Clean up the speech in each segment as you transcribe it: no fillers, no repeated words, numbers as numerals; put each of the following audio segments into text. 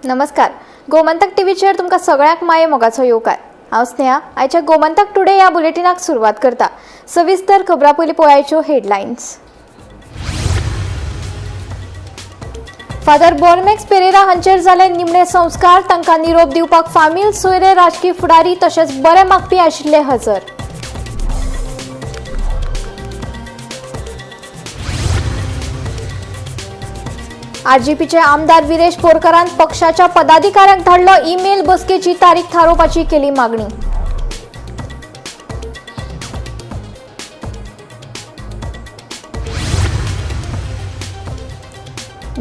नमस्कार, गोमंतक टीव्हीचेर तुमकां सगळ्यांक माये मोगाचो येवकार. हांव स्नेहा. आयच्या गोमंतक टुडे ह्या बुलेटिनाक सुरवात करता. सविस्तर खबरां पयलीं पळयाच्यो हेडलायन्स. फादर बोलमेक्स पेरेरा हांचेर जाले निमणे संस्कार. तांकां निरोप दिवपाक फामील, सोयरे, राजकी फुडारी तशेंच बरे मागपी आशिल्ले हजर. आरजीपीचे आमदार विरेश बोरकारान पक्षाच्या पदाधिकाऱ्यांक धाडलो ईमेल. बसकेची तारीख थारोवपाची केली मागणी.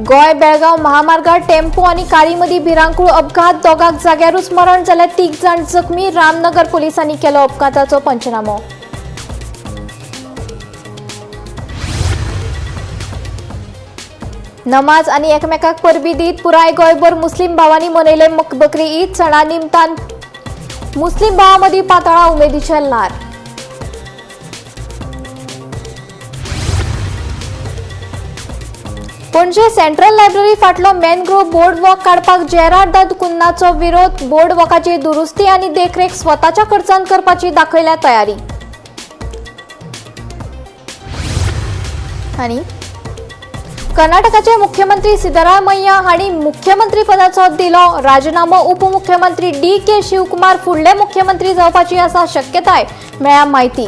गोंय बेळगाव महामार्गार टेम्पो आनी कारी मदीं भिरांकूळ अपघात. दोगांक जाग्यारूच मरण जाल्यार 3 जाण जखमी. रामनगर पोलिसांनी केलो अपघाताचो पंचनामो. नमाज आनी एकमेकाक परबी दीत पुराय गोंयभर मुस्लिम भावांनी मनयले बकरी ईद. सणा निमतान मुस्लिम भावां मदीं पातळा उमेदीचें ल्हार. पणजे सेंट्रल लायब्ररी फाटलो मॅनग्रोव्ह बोर्ड वॉक काडपाक जेरार्द कुन्नाचो विरोध. बोर्ड वॉकाची दुरुस्ती आनी देखरेख स्वताच्या खर्चान करपाची दाखयल्या तयारी. आनी कर्नाटकाचे मुख्यमंत्री सिद्धरामय्या हांणी मुख्यमंत्री पदाचो दिलो राजीनामो. उपमुख्यमंत्री डी.के. शिवकुमार फुडले मुख्यमंत्री जावपाची आसा शक्यताय, मेळ्ळ्या म्हायती.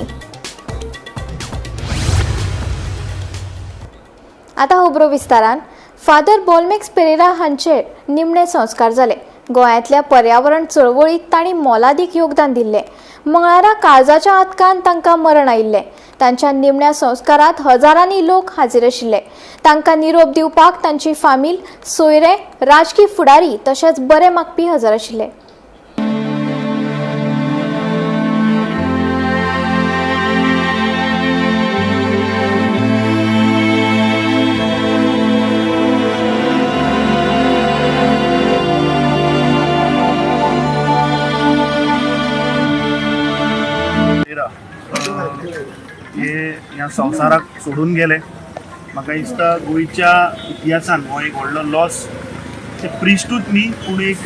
आतां खबरो विस्तारान. फादर बोलमेक्स पेरेरा हांचे निमणे संस्कार जाले. गोंयांतल्या पर्यावरण चळवळीत तांणी मोलादीक योगदान दिल्लें. मंगळारा काळजाच्या आतकान तांकां मरण आयिल्लें. तांच्या निमण्या संस्कारात हजारांनी लोक हाजीर आशिल्ले. तांकां निरोप दिवपाक तांची फामील, सोयरे, राजकी फुडारी तशेंच बरे मागपी हजर आशिल्ले. हे ह्या संवसाराक सोडून गेले. म्हाका दिसता गोंयच्या इतिहासान हो एक व्हडलो लॉस. ते प्रिस्टूच न्ही पूण एक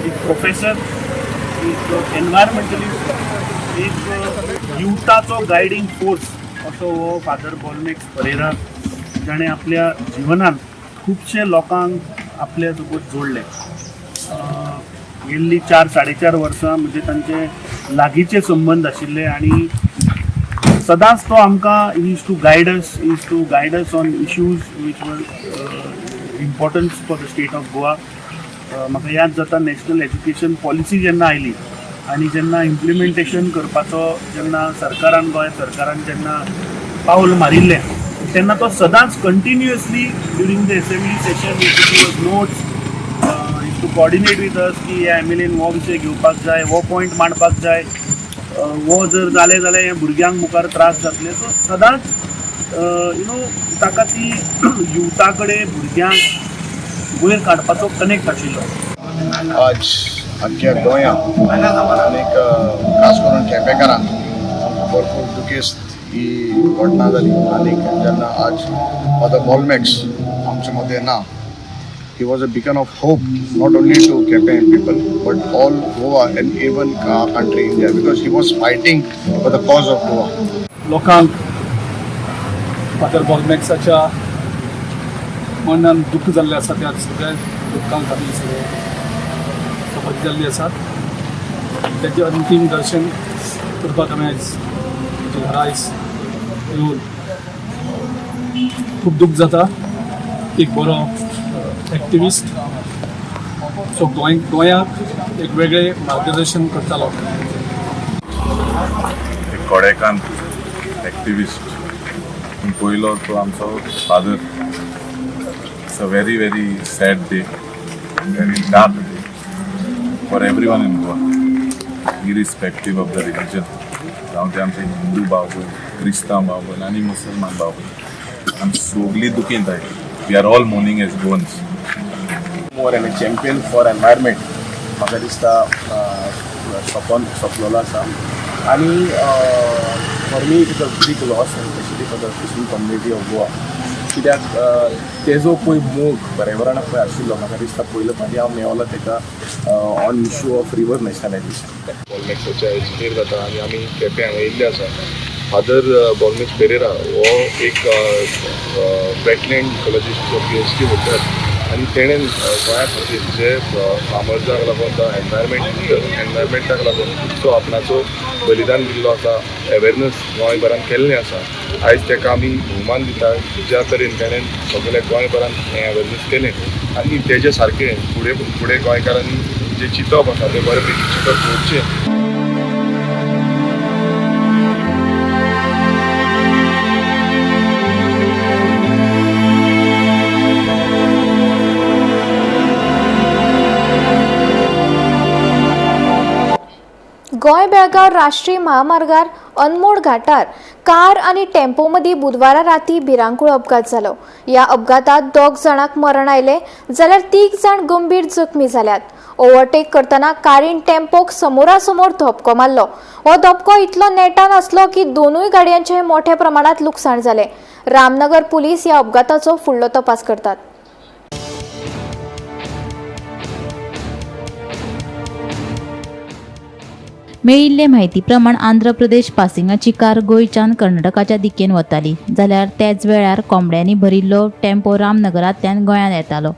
एक प्रोफेसर, एक एनवायरमेंटलिस्ट, एक युथाचो गायडींग फोर्स असो हो फादर बोलमेक्स परेरा, जाणें आपल्या जिवनान खुबशे लोकांक आपल्या सोबत जोडले. गेल्ली 4 4.5 वर्सां म्हणजे तांचे लागींचे संबंद आशिल्ले आनी सदांच तो आमकां is to guide us, is to guide us on issues which were important for the state of Goa. म्हाका याद जाता नॅशनल एज्युकेशन पॉलिसी जेन्ना आयली आनी जेन्ना इम्प्लिमेंटेशन करपाचो जेन्ना सरकारान, गोंय सरकारान जेन्ना पावल मारिल्लें तेन्ना तो सदांच continuously during the assembly session used to notes, used to coordinate with us की ह्या एम एल एन हो विशय घेवपाक जाय, हो पॉयंट मांडपाक जाय, हो जर जालें जाल्यार हे भुरग्यांक मुखार त्रास जातले. सो सदांच you know ताका ती युथा कडेन भुरग्यांक वयर काडपाचो कनेक्ट आशिल्लो. आज आमच्या गोंयांत आनीक खास करून केपेंकारांक भरपूर दुखेस्त ही घटना जाली. आनीक जेन्ना आज फादर बॉलमॅक्स आमचे मदें ना, he was a beacon of hope not only to Quepem people but all Goa and even country India, because he was fighting for the cause of Goa. लोकांक फादर बॉलमॅक्साच्या मरणान दुख्ख जाल्लें आसा, त्या सगळ्या दुख्खांक आमी सगळे सहभागी जाल्ले आसात. ताचें अंतीम दर्शन करपाक आमी आयज ताच्या घरा आयज येवन खूब दूख जाता. एक बरो एक्टिविस्ट, सो गोंयाक एक वेगळें मार्गदर्शन करतालो. एक कोडेकांत एक्टिविस्ट पयलो तो आमचो father. It's a very very sad day, very dark day for everyone in Goa, irrespective of the religion. जावं ते आमचे हिंदू भाव भयण, क्रिस्तांव भाव भयण आनी मुसलमान भाव भयण, आमी सगळीं दुखींत आयली. We are all mourning as Goans. More and a champion for environment म्हाका दिसता सोंपोन सोंपलेलो आसा. आनी for me it is a big loss, and specially for the fishing community of Goa. कित्याक तेजो पळय मोग पर्यावरणाक पळय आशिल्लो. म्हाका दिसता पयलो फावटी हांव मेवलो तेका on issue of river nationalisation. बॉलमेक्साच्या एजिटेर जाता आनी आमी केपें हांगा येयल्ले आसा. फादर बॉलमेक्स पेरेरा हो एक वेटलँड इकोलॉजिस्टचो PhD holder आनी तेणें गोंया खातीर जे फार्मर्साक लागून जावं एनवायरमेंटाक लागून खुबसो आपणाचो बलिदान दिल्लो आसा, अवेरनस गोंयभरान केल्लें आसा. आयज तेका आमी भोवमान दिता ज्या तरेन तेणें सगळे गोंयभरान हें अवेरनस केलें आनी तेजे सारकें फुडें फुडें गोंयकारांनी जें चिंतप आसा तें बरे पैकी चिंतप दवरचें. गोंय बेळगांव राष्ट्रीय महामार्गार अनमोड घाटार कार आनी टेम्पो मदीं बुधवारा राती भिरांकूळ अपघात जालो. ह्या अपघातात 2 जाणांक मरण आयलें जाल्यार 3 जाण गंभीर जखमी जाल्यात. ओव्हरटेक करतना कारीन टेम्पोक समोरासमोर धपको मारलो. हो धपको इतलो नेटान आसलो की दोनूय गाडयांचें मोठ्या प्रमाणांत लुकसाण जालें. रामनगर पुलीस ह्या अपघाताचो फुडलो तपास करतात. मेळिल्ले म्हायती प्रमाण आंध्र प्रदेश पासिंगाची कार गोंयच्यान कर्नाटकाच्या दिकेन वताली, जाल्यार त्याच वेळार कोंबड्यांनी भरिल्लो टेम्पो रामनगरांतल्यान गोंयांत येतालो.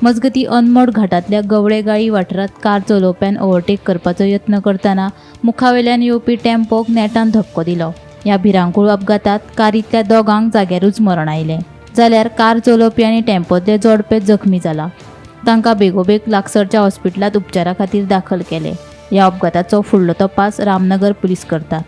मजगती अनमोड घाटांतल्या गवळेगाळी वाठारांत कार चलोवप्यान ओव्हरटेक करपाचो यत्न करतना मुखावेल्यान येवपी टेम्पोक नेटान धपको दिलो. ह्या भिरांकूळ अपघातात कारींतल्या 2 जाग्यारूच मरण आयलें, जाल्यार कार चलोवपी आनी टेम्पोंतले जोडपे जखमी जाला. तांकां बेगोबेग लागसरच्या हॉस्पिटलांत उपचारा खातीर दाखल केले. ह्या अपघाताचो फुडलो तपास रामनगर पुलीस करतात.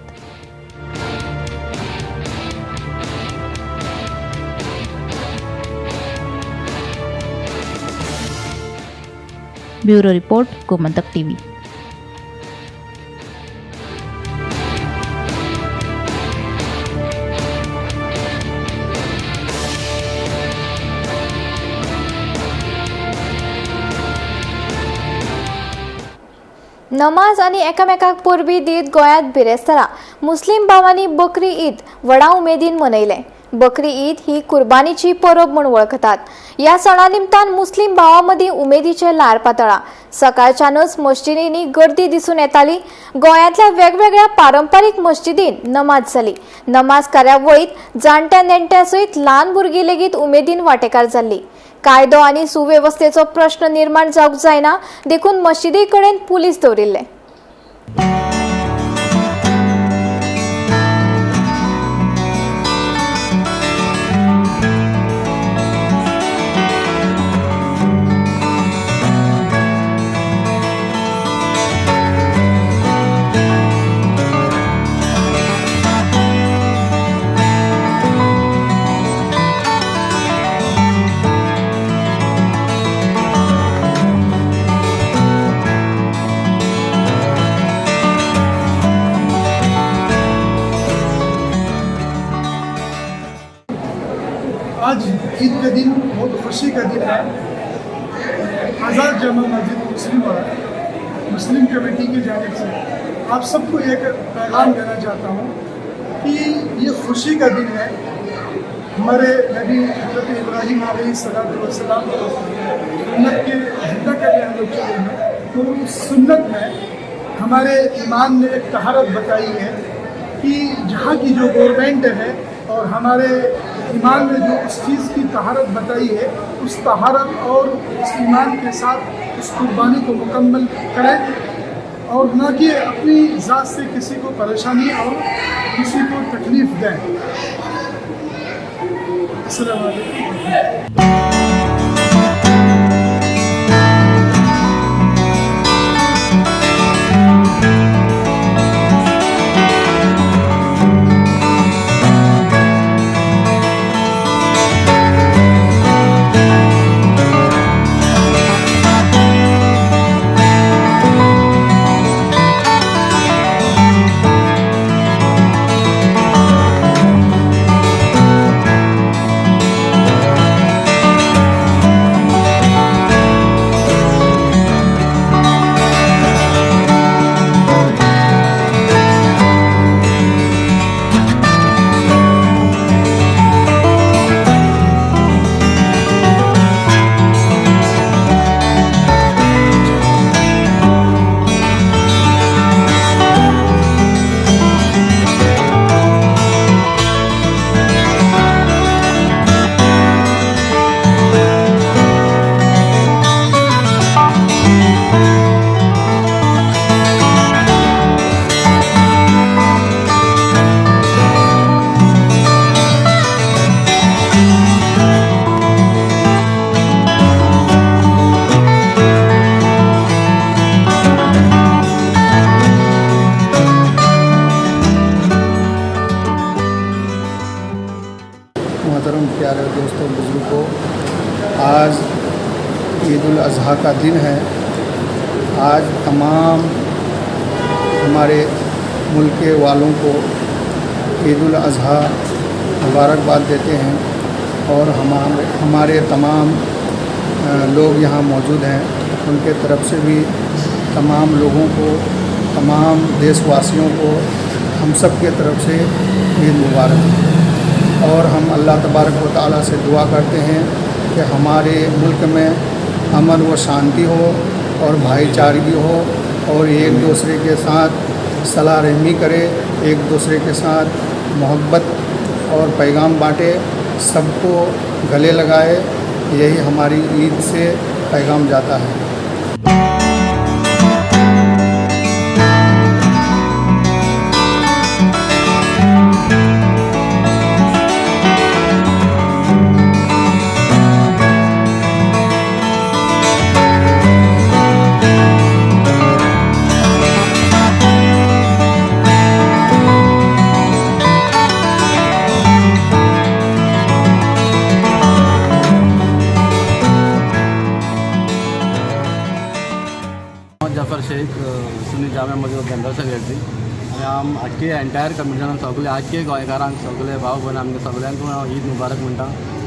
Bureau report, Gomantak TV. नमाज आनी एकामेकाक परबीं दीत गोंयांत बिरेस्तारा मुस्लीम भावांनी बकरी ईद व्हडा उमेदीन मनयलें. बकरी ईद ही कुर्बानीची परब म्हूण वळखतात. ह्या सणा निमतान मुस्लीम भावां मदीं उमेदीचें ल्हार पातळा. सकाळच्यानच मस्जिदींनी गर्दी दिसून येताली. गोंयांतल्या वेगवेगळ्या पारंपारीक मस्जिदीन नमाज जाली. नमाज कार्यावळींत जाणट्या नेणट्या सयत ल्हान भुरगीं लेगीत उमेदीन वांटेकार जाल्ली. कायदो आनी सुवेवस्थेचो प्रश्न निर्माण जावंक जायना देखून मशिदी कडेन पुलीस दवरिल्ले. आज ईद का दिन बहुत खुशी का दिन है। आज़ाद जामा मस्जिद मुस्लिम वाला मुस्लिम कमेटी की जानिब से आप सबको एक पैगाम देना चाहता हूँ कि ये खुशी का दिन है। हमारे नबी हज़रत इब्राहीम अलैहिस्सलाम को सुन्नत के जिंदा करने हम लोग चले हैं, तो उस सुन्नत में हमारे ईमान ने एक तहारत बताई है कि जहाँ की जो गवर्नमेंट है और हमारे ईमान ने जो उस चीज़ की तहारत बताई है, उस तहारत और उस ईमान के साथ उस कुर्बानी को मुकम्मल करें और न कि अपनी ज़ात से किसी को परेशानी और किसी को तकलीफ़ दें। अस्सलाम वालेकुम। दोस्तों, बुज़ुर्गों, आज ईद उल अज़हा का दिन है। आज तमाम हमारे मुल्क के वालों को ईद उल अज़हा मुबारकबाद देते हैं और हमारे हमारे तमाम लोग यहाँ मौजूद हैं, उनके तरफ से भी तमाम लोगों को, तमाम देशवासियों को हम सब के तरफ से ईद मुबारक। और हम अल्लाह तबारक व ताला से दुआ करते हैं कि हमारे मुल्क में अमन व शांति हो और भाईचारगी हो और एक दूसरे के साथ सिला रहमी करे, एक दूसरे के साथ मोहब्बत और पैगाम बांटे, सबको गले लगाए। यही हमारी ईद से पैगाम जाता है। मोहम्मद जाफर शेख, सुन्नी जाम्या मस्जिद जनरल सेक्रेटरी। आनी हांव आख्खे एंटायर कम्युनिटीन, सगळे आख्खे गोंयकारांक, सगळे भाव भयण आमगे सगळ्यांक हांव ईद मुबारक म्हणटा।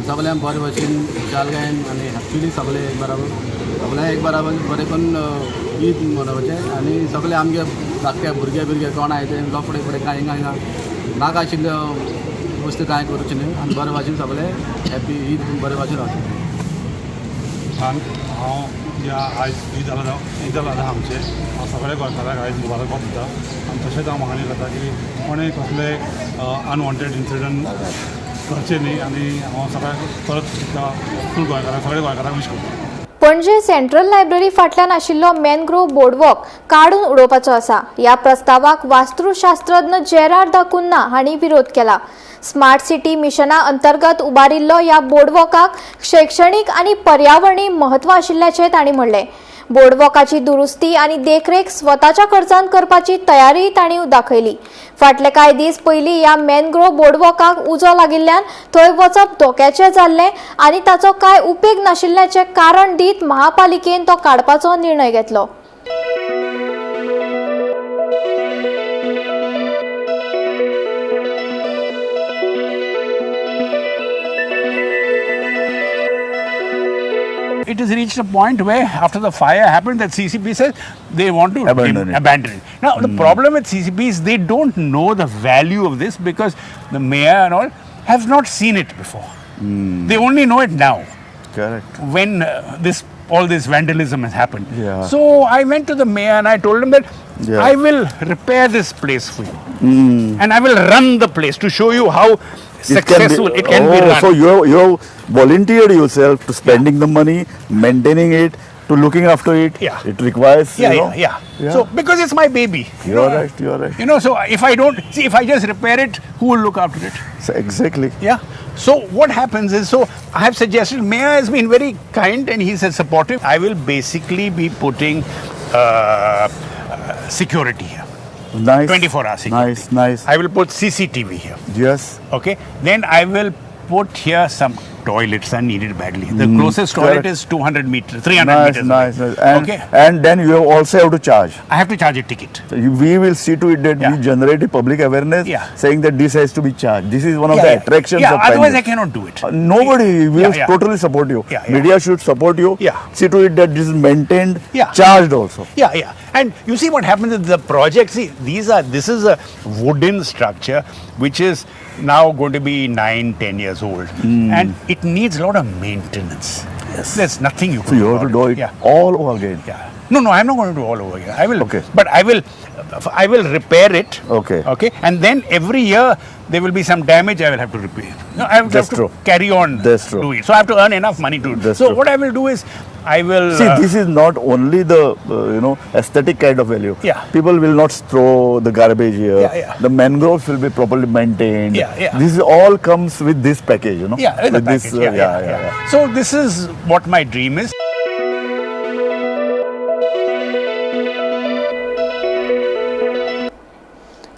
सगळ्यांक बरे भशेन खुशालकायेन आनी हॅप्पिली सगळे एक बराबर, सगळ्यांक एक बराबर बरें करून ईद मनोवचें। आनी सगळे आमगे धाकटे भुरगे बिरगे कोण आहाय ते लफडे फुडें कांय हिंगा हिंगा नाका आशिल्ल्यो वस्तू कांय करूचें न्हय आनी बरे भाशेन सगळे हॅप्पी ईद बरे भाशेन रावचें। हांव ह्या आयज ईद अल ईद अल अधा आमचें हांव सगळ्या गोंयकारांक आयज मुबारकबाद दिता आनी तशेंच हांव मागणी करता की कोणें कसले अनवॉन्टेड इन्सिडंट करचे न्ही आनी हांव सगळ्यांक परत एकदां फूल गोंयकारांक, सगळ्या गोंयकारांक विश करता। पणजे सेंट्रल लायब्ररी फाटल्यान आशिल्लो मॅनग्रोव्ह बोर्डवॉक काडून उडोवपाचो आसा। ह्या प्रस्तावाक वास्तुशास्त्रज्ञ जेरार्ड दा कुन्हा हांणी विरोध केला। स्मार्ट सिटी मिशना अंतर्गत उबारिल्लो ह्या बोर्डवॉकाक शैक्षणीक आनी पर्यावरणीय म्हत्व आशिल्ल्याचें तांणी म्हणलें। बोर्डवॉकाची दुरुस्ती आनी देखरेख स्वताच्या खर्चान करपाची तयारी तांणी दाखयली। फाटले कांय दीस पयलीं ह्या मॅनग्रोव्ह बोर्डवॉकाक उजो लागिल्ल्यान थंय वचप धोक्याचें जाल्लें आनी ताचो कांय उपेग नाशिल्ल्याचें कारण दीत महापालिकेन तो काडपाचो निर्णय घेतलो। It has reached a point where after the fire happened, that CCP says they want to abandon it. Abandon it. Now, the problem with CCP is they don't know the value of this because the mayor and all have not seen it before. They only know it now. Correct. When this all this vandalism has happened. Yeah. So I went to the mayor and I told him that I will repair this place for you. And I will run the place to show you how successful it can be run. So you have volunteered yourself to spending the money, maintaining it, to looking after it. Yeah. It requires, you know. Yeah. So because it's my baby. You are right, you are right. You know, so if I don't, see, if I just repair it, who will look after it? So exactly. Yeah. So what happens is, so I have suggested, mayor has been very kind and he said supportive. I will basically be putting security here. Nice. 24-hour security. Nice, nice. I will put CCTV here. Yes. Okay. Then I will put here some toilets are needed badly. The closest toilet correct. is 200 meters, 300 nice, meters. Nice, nice. And, okay. And then you also have to charge. I have to charge a ticket. So we will see to it that we generate a public awareness saying that this has to be charged. This is one of the attractions of otherwise Panjim. I cannot do it. Nobody will totally support you. Media should support you. See to it that this is maintained, charged also. Yeah, yeah. And you see what happens is the project, see, this is a wooden structure which is now going to be 9-10 years old. And it needs a lot of maintenance. Yes. There's nothing you can So you have to do it all over again. Yeah. No, no, I'm not going to do all over again. I will, but I will repair it. Okay. Okay. And then every year there will be some damage I will have to repair. No, I will have to carry on. That's true. Do it. So I have to earn enough money to do it. That's so true. What I will do is, I will see, this is not only the aesthetic kind of value. Yeah. People will not throw the garbage here. Yeah, yeah. The mangroves will be properly maintained. Yeah, yeah. This all comes with this package, you know. Yeah, with the with package. this. Yeah. So this is what my dream is.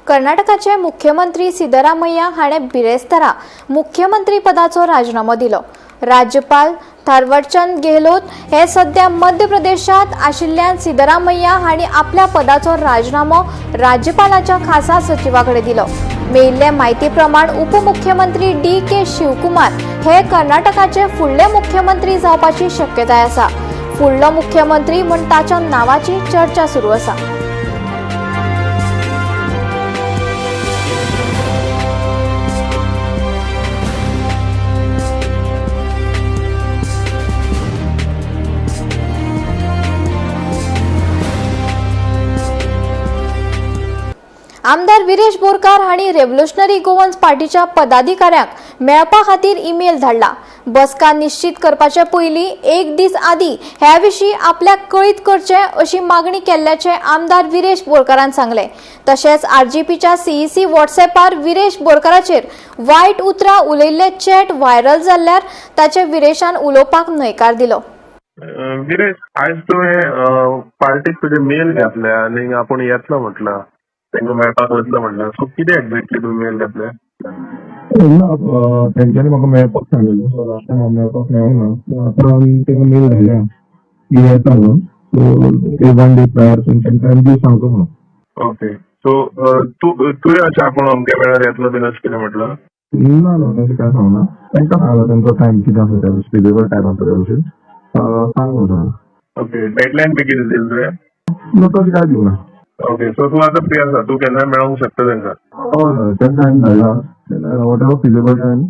कर्नाटकाचे मुख्यमंत्री सिद्धरामय्या हाणें बिरेस्तारा मुख्यमंत्रीपदाचो राजिनामो दिलो. राज्यपाल थारवरचंद गेहलोत हे सध्या मध्य प्रदेशात आशिल्ल्यान सिद्धरामय्या हांणी आपल्या पदाचो राजिनामो राज्यपालाच्या खासा सचिवा कडेन दिलो. मेळिल्ले म्हायती प्रमाण उपमुख्यमंत्री डी के शिवकुमार हे कर्नाटकाचे फुडले मुख्यमंत्री जावपाची शक्यताय आसा. फुडलो मुख्यमंत्री म्हूण ताच्या नांवाची चर्चा सुरू आसा. आमदार विरेश बोरकार हांणी रेव्होल्युशनरी गोवन्स पार्टीच्या पदाधिकाऱ्यांक मेळपा खातीर ईमेल धाडला. बसका निश्चित करपाचे पयलीं एक दीस आदीं ह्या विशीं आपल्याक कळीत करचें अशी मागणी केल्ल्याचें आमदार विरेश बोरकारान सांगलें. तशेंच आरजीपीच्या सीईसी व्हॉट्सएपार विरेश बोरकाराचेर वायट उतरां उलयिल्ले चॅट व्हायरल जाल्ल्यार ताचे विरेशान उलोवपाक न्हयकार दिलो. विरेश, आयज तुवें पार्टीक तुजे मेल घातल्या आनी आपूण येतलो म्हटलां, तांकां मेळपाक वतलो म्हणल्यार, सो कितें एक्झॅक्टली तुमी मेल घातले? ना, तेंच्यांनी म्हाका मेळपाक सांगिल्लें. सो लास्ट टायम हांव मेळपाक मेळोंक ना, सो आतां हांवें तांकां मेल धाडल्या की येता म्हणून. सो एक वन डे प्रायर तेंच्यांनी टायम दिवन सांगचो म्हणून. ओके, सो तुवें अशें आपूण अमक्या वेळार येतलो बीन अशें कितें म्हटलां? ना ना, तशें कांय सांगना. तांकां सांगलां तेंचो टायम कितें आसा त्या दिसा, फिजिबल टायम आसा त्या भशेन सांग म्हणून सांगलां. ओके, डेडलायन बी कितें दिली तुवें? ना, तशें कांय दिवंक ना. ओके, सो तूं आतां फ्री आसा, तूं केन्ना मेळोंक शकता तांकां? हय, तेन्ना टायम धाडला, तेन्ना what ever feasible time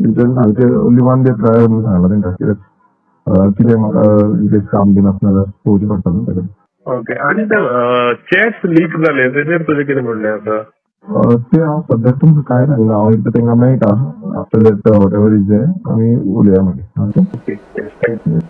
तेंच्यांनी सांगचें. ओन्ली वन डे प्रायर म्हणून सांगलां तांकां, कित्याक कितें म्हाका इनकेस काम बीन आसना जाल्यार पळोवचें पडटा न्हू ताका. ओके, आनी ते चॅट्स लीक जाले तेजेर तुजें कितें म्हणणें आसा? तें हांव सद्याक तुमकां कांय सांगना. हांव एकदां तांकां मेळटा, after that whatever is there आमी उलोवया मागीर. Okay, thank you.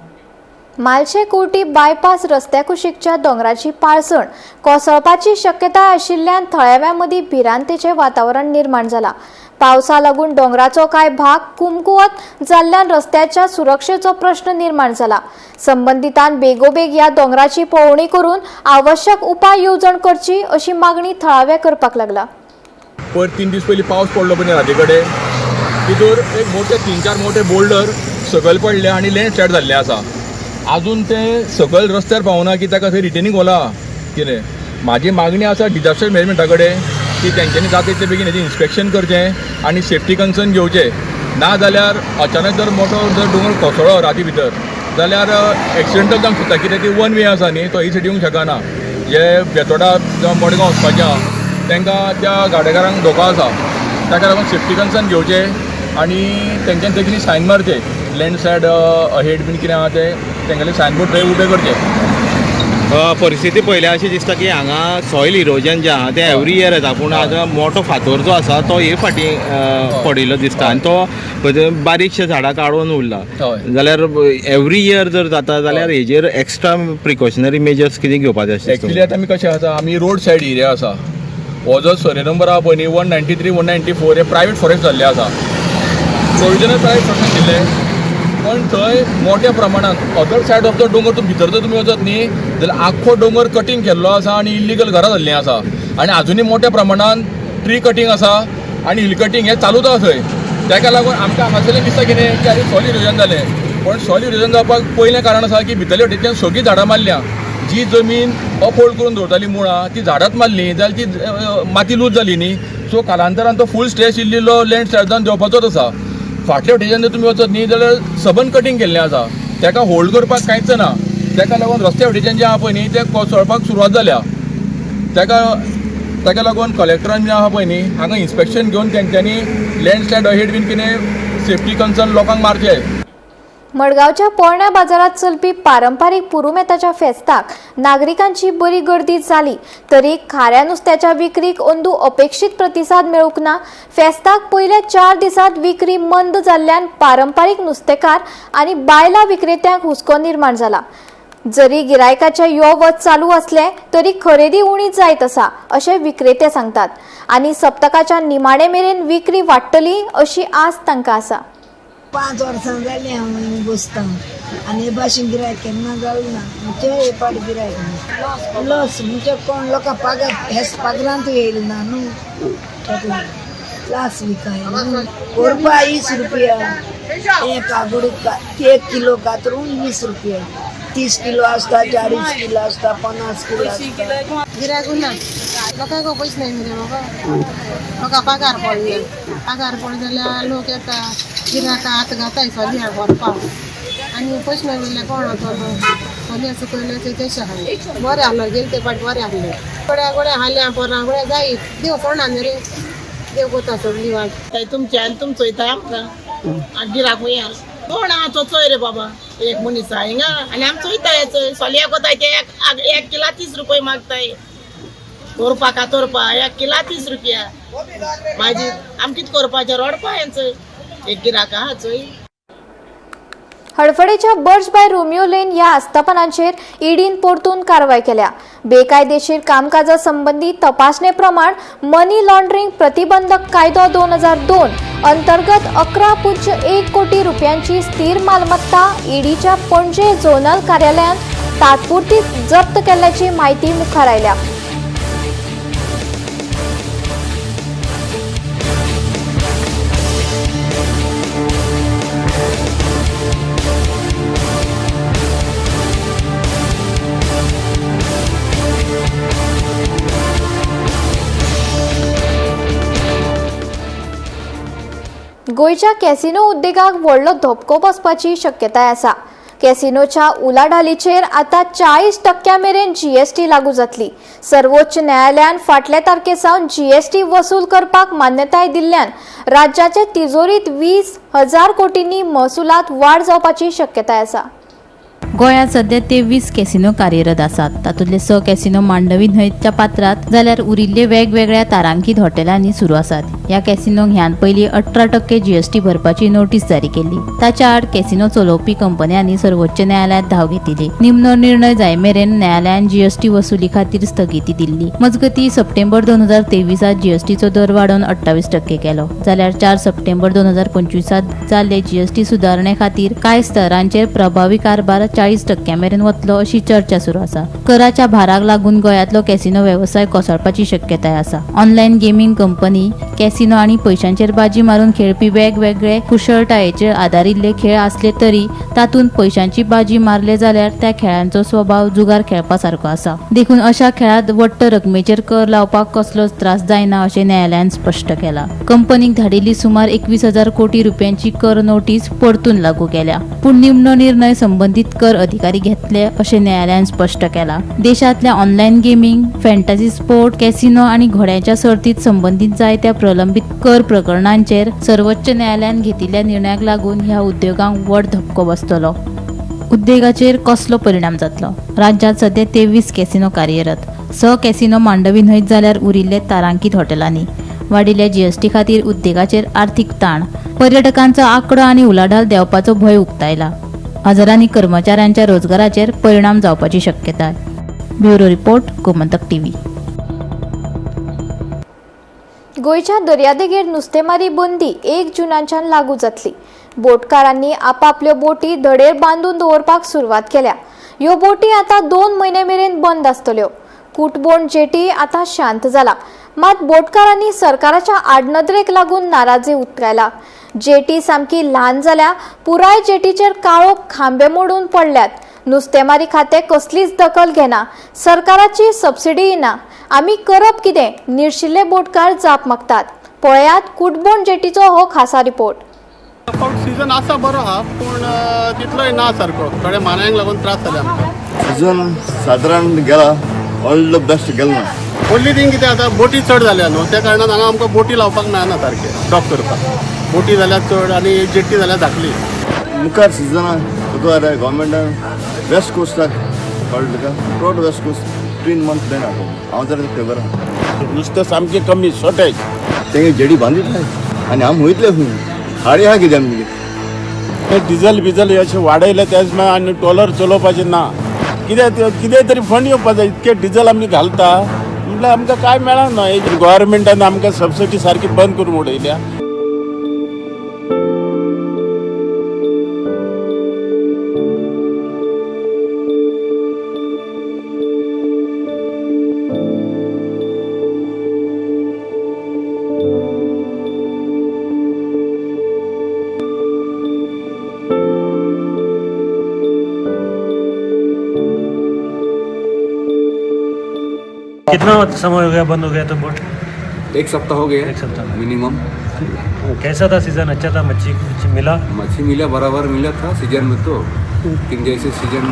Malshe Curti bypass रस्त्या कुशीकच्या दोंगराची पाळसण कोसळपाची शक्यताय आशिल्ल्यान थळाव्यां मदीं भिरांतेचें वातावरण निर्माण जालां. पावसा लागून दोंगराचो कांय भाग कुमकुवत जाल्ल्यान रस्त्याच्या सुरक्षेचो प्रश्न निर्माण जाला. संबंदितान बेगोबेग ह्या दोंगराची पळोवणी करून आवश्यक उपाय येवजण करची अशी मागणी थळावे करपाक लागला. पयर 3 दीस पयलीं पावस पडलो पळय राती कडेन, तितूर एक मोठे 3-4 मोठे बोल्डर सकयल पडले आनी लँडस्लायड जाल्ले आसा. आजून ते सकयल रस्त्यार पावना की ताका थंय रिटेनिंग होला कितें. म्हाजी मागणी आसा डिजास्टर मॅनेजमेंटा कडेन की तेंच्यांनी जाता तितले बेगीन हेजें इन्स्पेक्शन करचें आनी सेफ्टी कन्सर्न घेवचें. ना जाल्यार अचानक जर मोठो जर दोंगर कोसळ्ळो राती भितर जाल्यार एक्सिडेंटल जावंक शकता, कित्याक ती वन वे आसा न्ही, तो ही सायड येवंक शकना. जे बेतोडा जावं मडगांव वचपाचें आहा तांकां त्या गाडेकारांक धोको आसा, ताका लागून सेफ्टी कन्सर्न घेवचें आनी तेंच्यांनी थंय कितें सायन मारचें, लँडस्लायड अहेड बीन कितें आहा तें तेंगेले सायनबोर्ड थंय उबे करचे. परिस्थिती पळयल्यार अशें दिसता की हांगा सॉयल इरोजन जें आहा तें एवरी इयर येता, पूण आतां मोठो फातर जो आसा तो हे फाटी पडिल्लो दिसता आनी तो बारीकशे झाडां काडून उरला. जाल्यार एवरी इयर जर जाता जाल्यार हेजेर एक्स्ट्रा प्रिकॉशनरी मेजर्स कितें घेवपाचे आशिल्ले? एक्चुअली आतां आमी कशें आसा, आमी रोड सायड एरिया आसा, हो जो सर्वे नंबर आहा पळय न्ही 193 194 हे प्रायवेट फॉरेस्ट जाल्ले आसा, प्रोविजनल प्रायवेट फॉरेस्ट आशिल्ले, पण थंय मोठ्या प्रमाणात अदर सायड ऑफ the दोंगर तूं भितर जर तुमी वचत न्ही जाल्यार आख्खो दोंगर कटींग केल्लो आसा आनी इल्लिगल घरां जाल्लीं आसा आनी आजुनूय मोठ्या प्रमाणान ट्री कटींग आसा आनी हिल कटींग हें चालूच आसा थंय. ताका लागून आमकां हांगासरल्यान दिसता कितें की आरे सॉयल इरोजन जालें, पण सॉयल इरोजन जावपाक पयलें कारण आसा की भितरले वटेंतल्यान सगळीं झाडां मारल्या, जी जमीन अपहोल्ड करून दवरताली मुळां ती झाडांच मारली जाल्यार ती माती लूज जाली न्ही, सो कालांतरान तो फूल स्ट्रेस इल्लो लँडस्लायड जावन देंवपाचोच आसा. फाटल्या वटेच्यान जर तुमी वचत न्ही जाल्यार सबन कटींग केल्लें आसा, ताका होल्ड करपाक कांयच ना, ताका लागून रस्त्या वटेच्यान जें आहा पळय न्ही तें कोसळपाक सुरवात जाल्या. ताका लागून कलेक्टरान जें आहा पळय न्ही हांगा इन्स्पेक्शन घेवन तेंच्यांनी लँडस्लायड अहेड बीन कितें सेफ्टी कन्सर्न लोकांक मारचें. मडगांवच्या पोरण्या बाजारात चलपी पारंपारीक पुरुमेताच्या फेस्ताक नागरिकांची बरी गर्दी जाली तरी खाऱ्या नुस्त्याच्या विक्रीक अंदू अपेक्षीत प्रतिसाद मेळूंक ना. फेस्ताक पयल्या 4 दिसांत विक्री मंद जाल्ल्यान पारंपारीक नुस्तेकार आनी बायलां विक्रेत्यांक हुस्को निर्माण जाला. जरी गिरायकाचे यो वच चालू असले तरी खरेदी उणी जायत आसा अशें विक्रेते सांगतात आनी सप्तकाच्या निमाणे मेरेन विक्री वाडटली अशी आस तांकां आसा. 5 वर्सां जालीं हांव हिंगा बसता आनी हे भाशेन गिरायक केन्ना जालें ना. म्हणजे हे पाट गिरायक ना, लॉस म्हणजे कोण लोकां पागार हेच पागरांत येयले ना न्हू, ताका लागून लास विकाय कोरपा 20 रुपया एक आगोडी, 1 किलो कातरून 20 रुपया, 30 किलो आसता, 40 किलो आसता, 50 किलो आसता. गिरायक ना, लोकांक पयशे नाही मरे बाबा, लोकां पगार पडले, पगार पडले जाल्यार लोक येता गिरायकां हात घाताय सोलया व्हरपाक आनी पयशे ना जाल्यार कोण वतलो? सोलया सुकयले ते तशें आसलें, बरें आसलो गेले ते फाटी बरें आसलें. गोड्या गोड्या हाल्या पोरां गोड्या जायत देव कोणा न्ही रे, देव कोता सगळी वाट. तुमचे आनी तुमचो वयता आमकां गिरायक वया कोण आहा तो चोय रे बाबा, एक मनीस आहा हिंगा आनी आमी चोयताय चोय सोलया कोताय ते 1 किला 30 रुपये मागताय, कोरपा कातोरपा 1 किला 30 रुपया. मागीर आमी कितें करपाचें? रडपा हें एक गिरायक आहा चोय. हडफडेच्या बर्च बाय रोमियो लेन ह्या आस्थापनांचेर ईडीन परतून कारवाय केल्या. बेकायदेशीर कामकाजा संबंदी तपासणे प्रमाण मनी लॉन्ड्रिंग प्रतिबंधक कायदो 2002 अंतर्गत 11.1 कोटी रुपयांची स्थिर मालमत्ता ईडीच्या पणजे झोनल कार्यालयान तात्पुरती जप्त केल्ल्याची माहिती मुखार आयल्या. गोंयच्या कॅसिनो उद्देगाक व्हडलो धपको बसपाची शक्यताय आसा. कॅसिनोच्या उलाढालीचेर आतां 40% मेरेन जीएसटी लागू जातली. सर्वोच्च न्यायालयान फाटल्या तारखे सावन जीएसटी वसूल करपाक मान्यताय दिल्ल्यान राज्याचे तिजोरीत 20,000 कोटींनी महसुलात वाड जावपाची शक्यताय आसा. गोंयांत सध्या 23 कॅसिनो कार्यरत आसात. तातूंतले 6 कॅसिनो मांडवी न्हंयच्या पात्रांत जाल्यार उरिल्ले वेगवेगळ्या तारांकीत हॉटेलांनी सुरू आसात. ह्या कॅसिनोंक ह्यान पयलीं 18% जीएसटी भरपाची नोटीस जारी केल्ली. ताच्या आड कॅसिनो चलोवपी कंपन्यांनी सर्वोच्च न्यायालयांत धांव घेतिल्ली. निमणो निर्णय जाय मेरेन न्यायालयान जीएसटी वसुली खातीर स्थगिती दिल्ली. मजगतीं सप्टेंबर 2023 जीएसटीचो दर वाडोवन 28% केलो. जाल्यार 4 सप्टेंबर 2025 जाल्ले जीएसटी सुदारणे खातीर कांय स्तरांचेर प्रभावी कारभार 40% मेरेन वतलो अशी चर्चा सुरू आसा. कराच्या भाराक लागून गोंयांतलो कॅसिनो वेवसाय कोसळपाची शक्यताय आसा. ऑनलायन गेमींग कंपनी, कॅसिनो आनी पयशांचेर बाजी मारून खेळपी वेगवेगळे कुशळटायेचेर आदारिल्ले खेळ आसले तरी तातूंत पयशांची बाजी मारले जाल्यार त्या खेळांचो स्वभाव जुगार खेळपा सारको आसा. देखून अशा खेळांत वट्ट रकमेचेर कर लावपाक कसलोच त्रास जायना अशें न्यायालयान स्पश्ट केलां. कंपनीक धाडिल्ली सुमार 21,000 कोटी रुपयांची कर नोटीस परतून लागू केल्या. पूण निमणो निर्णय संबंदीत कर अधिकारी घेतले अशें न्यायालयान स्पश्ट केलां. देशांतल्या online gaming, fantasy sport, casino आनी घोड्यांच्या सर्तीत संबंदीत जायत्या प्रलंबीत कर प्रकरणांचेर सर्वोच्च न्यायालयान घेतिल्ल्या निर्णयाक लागून ह्या उद्देगांक व्हड धपको बसतलो. उद्देगाचेर कसलो परिणाम जातलो? राज्यांत सध्या 23 कॅसिनो कार्यरत. 6 कॅसिनो मांडवी न्हंयत जाल्यार उरिल्ले तारांकीत हॉटेलांनी. वाडिल्ल्या जीएसटी खातीर उद्देगाचेर आर्थीक ताण, पर्यटकांचो आंकडो आनी उलाढाल देंवपाचो भंय उक्तायला. हजारांनी कर्मचाऱ्यांच्या रोजगाराचेर परिणाम जावपाची शक्यताय. Bureau report, Gomantak TV. गोंयच्या दर्यादेगेर नुस्तेमारी बंदी 1 जूनाच्यान लागू जातली. बोटकारांनी आपापल्यो बोटी धडेर बांदून दवरपाक सुरवात केल्या. ह्यो बोटी आतां 2 म्हयने मेरेन बंद आसतल्यो. कुटबोण जेटी आतां शांत जाला. मात बोटकारांनी सरकाराच्या आडनदरेक लागून नाराजी उक्तायला. जेटी सामकी ल्हान जाल्या. पुराय जेटीचेर काळोख खांबे मोडून पडल्यात. नुस्तेमारी खातें कसलीच दखल घेना. सरकाराची सबसिडीय ना. आमी करप कितें? निर्शिल्ले बोटकार जाप मागतात. पळयात कुटबोण जेटीचो हो खासा रिपोर्ट. सीजन आसा बरो आहा, पूण तितलोय ना सारको. थोडे मानायांक लागून त्रास जाले आमकां. सीजन सादारण गेला, ऑल the best गेलो ना. ओन्ली थिंग कितें आतां बोटी चड जाल्या न्हू, त्या कारणान हांगा आमकां बोटी लावपाक मेळना सारकें डॉक करपाक. बोटी जाल्यार चड आनी जेट्टी जाल्यार धाकली. मुखार सिजनाक गव्हर्मेंटान वेस्ट कोस्टाक कळ्ळें तुका, total west coast 3 months ban आहा. हांव जर फेवर आहा. नुस्तें सामकें कमी, शॉर्टेज. तेंगे जेडी बांदितले आनी आमी वयतले खंय, हाडी आहा कितें आमगे. डिझल बिजल अशें वाडयलें तेच मागीर आनी ट्रॉलर चलोवपाचें ना. कितें कितें तरी फंड येवपा जाय. इतकें डिझल आमी घालता म्हटल्यार आमकां कांय मेळना. गव्हर्मेंटान आमकां सबसिडी सारकी बंद करून उडयल्या. कितना समय हो गया बंद हो गया तो बोट? एक सप्ताह हो गया। एक सप्ताह मिनिमम। कैसा था सीजन? अच्छा था? मच्छी मिला? मच्छी मिला, बराबर मिला था सीजन में तो, लेकिन जैसे सीजन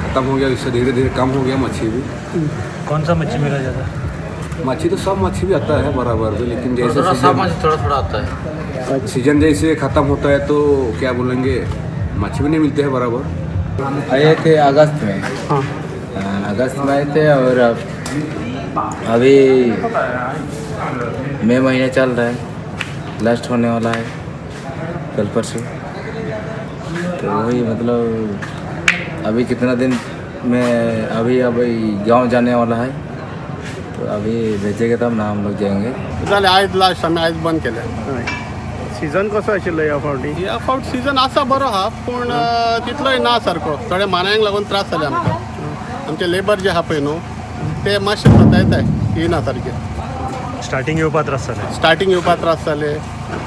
खत्म हो गया उससे धीरे धीरे कम हो गया मच्छी भी। कौन सा मच्छी मिला ज़्यादा? मच्छी तो सब मच्छी भी आता है बराबर भी, लेकिन जैसे सब मच्छी थोड़ा थोड़ा आता है। सीजन जैसे ख़त्म होता है तो क्या बोलेंगे, मच्छी भी नहीं मिलते हैं बराबर। आए थे अगस्त में। हाँ, अगस्त में आए थे और अभी मई महीना चल रहा है, लास्ट होने वाला है कल परसों, तो वही मतलब अभी कितना दिन में अभी अभी गांव जाने वाला है, तो अभी भेजेंगे तब ना हम लोग जाएंगे। जालें आयज लास्ट आमी आयज बंद केलें। सीजन कसो आशिल्लो ह्या फावटी? ह्या फावट सीजन आसा बरो आहा, पूण तितलोय ना सारको। थोडे मानायांक लागून त्रास जाले आमकां। आमचे लेबर जे आहा पळय न्हू ते मातशे सतायताय, येयना सारके। स्टार्टिंग येवपा त्रास जाले? स्टार्टिंग येवपा त्रास जाले,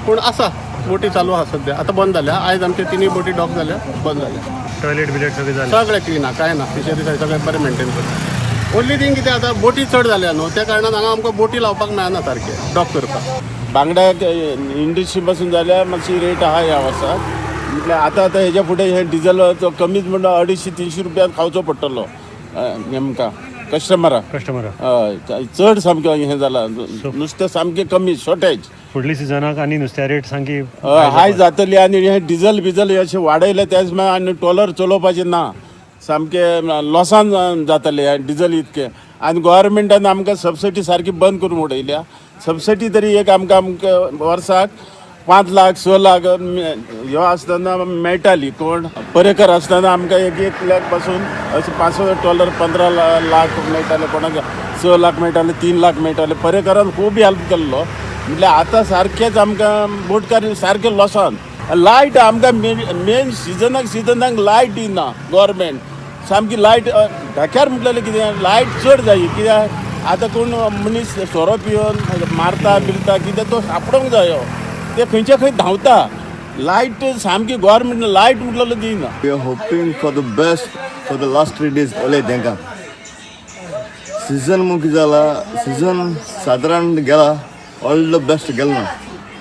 पूण आसा बोटी चालू आहा सद्या। आतां बंद जाल्या, आयज आमचे तिनूय बोटी डॉक जाल्या, बंद जाल्या। टॉयलेट बिलेट सगळें जालें? सगळें क्लीन आहा, कांय ना। फिशरी सगळें बरें मेंटेन करता। ओन्ली थिंग कितें आतां बोटी चड जाल्या न्हू, त्या कारणान हांगा आमकां बोटी लावपाक मेळना सारकें डॉक करपाक। बांगड्याक इंडस्ट्री पासून जाल्यार मातशी रेट आहा ह्या वर्साक। म्हटल्यार आतां आतां हेज्या फुडें हे डिजलाचो कमीच म्हणल्यार 250-300 रुपयान खावचो पडटलो आमकां कस्टमराक। कस्टमराक हय, चड सामकें हें जालां, नुस्तें सामकें कमी, शॉर्टेज। फुडली सिजनाक आनी नुस्त्या रेट सामकी हाय जातली। आनी हें डिजल बिजल अशें वाडयलें तेच मागीर आनी ट्रॉलर चलोवपाचें ना, सामकें लॉसान जातलें हें डिजल इतकें। आनी गोवोरमेंटान आमकां सबसिडी सारकी बंद करून उडयल्या। सबसिडी तरी एक आमकां आमकां वर्साक 5 लाख 6 लाख ह्यो आसतना मेळटाली। कोण पर्येकर आसतना आमकां 1-1 लाख पासून अशें 5 ट्रॉलर 15 लाख मेळटाले, कोणाक 6 लाख मेळटाले, 3 लाख मेळटाले। पर्येकरान खूब हेल्प केल्लो। म्हटल्यार आतां सारकेंच आमकां बोटकार सारकें लॉसान। लायट आमकां मेन सिजनाक सिजनाक लायट दिना गोवोरमेंट, सामकी लायट धाक्यार म्हटलेलें कितें लायट चड जाय। कित्याक आतां कोण मनीस सोरो पिवन मारता बिरता कितें तो सापडोंक जायो, ते खंयच्या खंय धांवता। लायट सामकी गोवोरमेंट लायट म्हटलेलो दिना। We are hoping for the best for the last 3 days. पळय तांकां सिजन म्हूण कितें जाला, सिजन सादारण गेला, ऑल the best गेलो ना,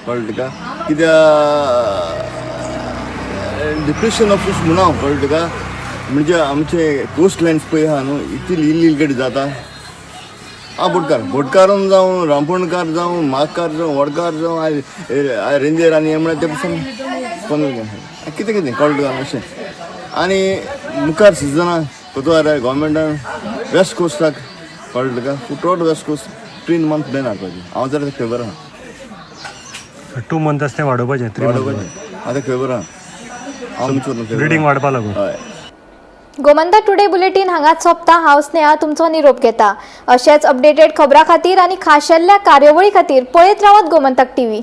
कळ्ळें तुका? कित्याक डिप्रेशन ऑफ फीश म्हणून हांव, कळ्ळें तुका? म्हणजे आमचे कोस्ट लायन्स पळय आहा न्हू, इतली इल्ली जाता। हांव बोटकार, बोटकारून जावं, रांपोणकार जावं, मागकार जावं, वडकार जावं, I रेंदेर आनी हें म्हळ्यार ते पसून कितें कितें कळ्ळें तुका अशें। आनी मुखार सिजना कोतवार गोवोरमेंटान वेस्ट कोस्टाक, कळ्ळें तुका, total west coast 3 month ban हाडपाचें। हांव जर फेवर आहा। 2 मंथ आसा तें वाडोवपाचें, 3 वाडोवपाचें आतां फेवर आहा हांव। ब्रिडींग वाडपा लागून। हय। गोमंतक टुडे बुलेटीन हांगाच सोंपता। हांव स्नेहा तुमचो निरोप घेता। अशेच अपडेटेड खबरां खातीर आनी खाशेल्ल्या कार्यावळी खातीर पळयत रावात गोमंतक टीव्ही।